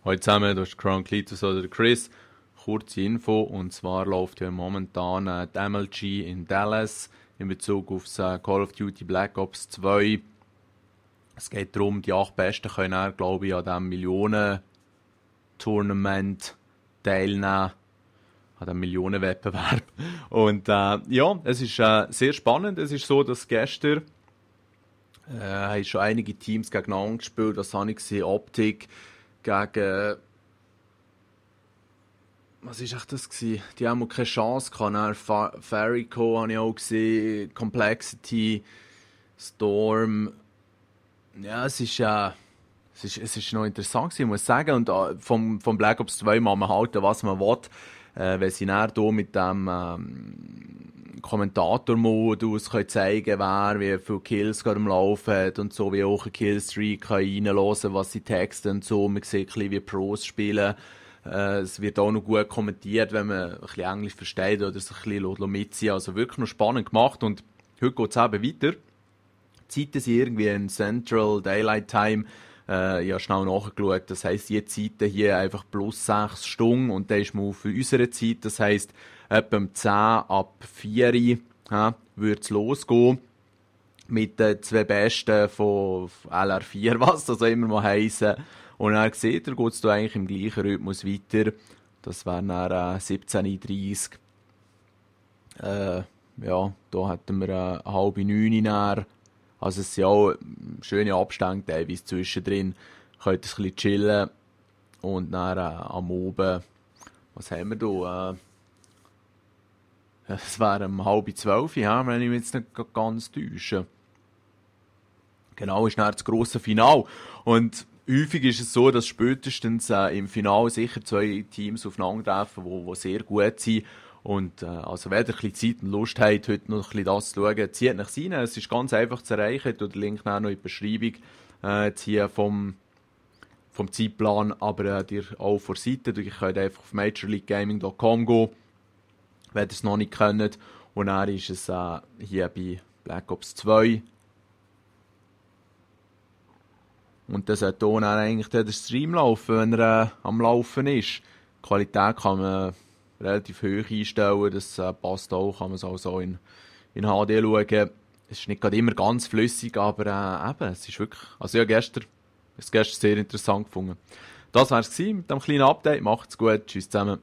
Hallo zusammen, das ist Crown Cletus oder der Chris. Kurze Info, und zwar läuft ja momentan die MLG in Dallas in Bezug auf das Call of Duty Black Ops 2. Es geht darum, die 8 Besten können dann, glaube ich, an diesem Millionen-Tournament teilnehmen, an diesem Millionenwettbewerb. Und ja, es ist sehr spannend. Es ist so, dass gestern haben schon einige Teams gegeneinander gespielt. Was habe ich gesehen? Optik gegen... Was war echt das gewesen? Die haben keine Chance gehabt. Dann Farico habe ich auch gesehen, Complexity, Storm. Ja, es ist noch interessant gewesen, muss ich sagen. Und vom Black Ops 2 kann man halten, was man will. Wenn sie dann hier mit dem Kommentator-Modus zeigen können, wie viele Kills gerade am Laufen hat und so, wie auch ein Killstreak reinhören, was sie texten und so. Man sieht ein bisschen, wie Pros spielen. Es wird auch noch gut kommentiert, wenn man ein bisschen Englisch versteht oder sich ein bisschen mitziehen. Also wirklich noch spannend gemacht. Und heute geht es eben weiter. Die Zeiten sind irgendwie in Central Daylight Time. Ich habe schnell nachgeschaut. Das heisst, die Zeiten hier einfach plus 6 Stunden. Und dann ist man auf unserer Zeit. Das heisst, etwa um 10 ab 4 Uhr würde es losgehen. Mit den 2 Besten von LR4, was das auch immer mal heissen. Und dann seht ihr, geht es eigentlich im gleichen Rhythmus weiter. Das wäre dann 17:30 Uhr. Ja, da hätten wir 8:30 Uhr. Also es sind auch schöne Abstände teilweise zwischendrin. Könnt ein bisschen chillen. Und dann am Oben, was haben wir da? Es wäre um 11:30, ja, wenn ich mich jetzt nicht ganz täusche. Genau, ist dann das grosse Finale. Und häufig ist es so, dass spätestens im Finale sicher 2 Teams aufeinandertreffen, die sehr gut sind. Und also wenn ihr ein bisschen Zeit und Lust habt, heute noch ein bisschen das zu schauen, zieht euch rein. Es ist ganz einfach zu erreichen. Den Link noch in die Beschreibung hier vom Zeitplan. Aber ihr auch vor der Seite. Ihr könnt einfach auf majorleaguegaming.com gehen, wenn ihr es noch nicht könnt. Und dann ist es hier bei Black Ops 2. Und dann sollte auch dann eigentlich der Stream laufen, wenn er am Laufen ist. Die Qualität kann man relativ hoch einstellen, das passt auch, kann man es auch so in HD schauen. Es ist nicht gerade immer ganz flüssig, aber eben, es ist wirklich, also ja, gestern sehr interessant gefunden. Das war es mit dem kleinen Update, macht's gut, tschüss zusammen.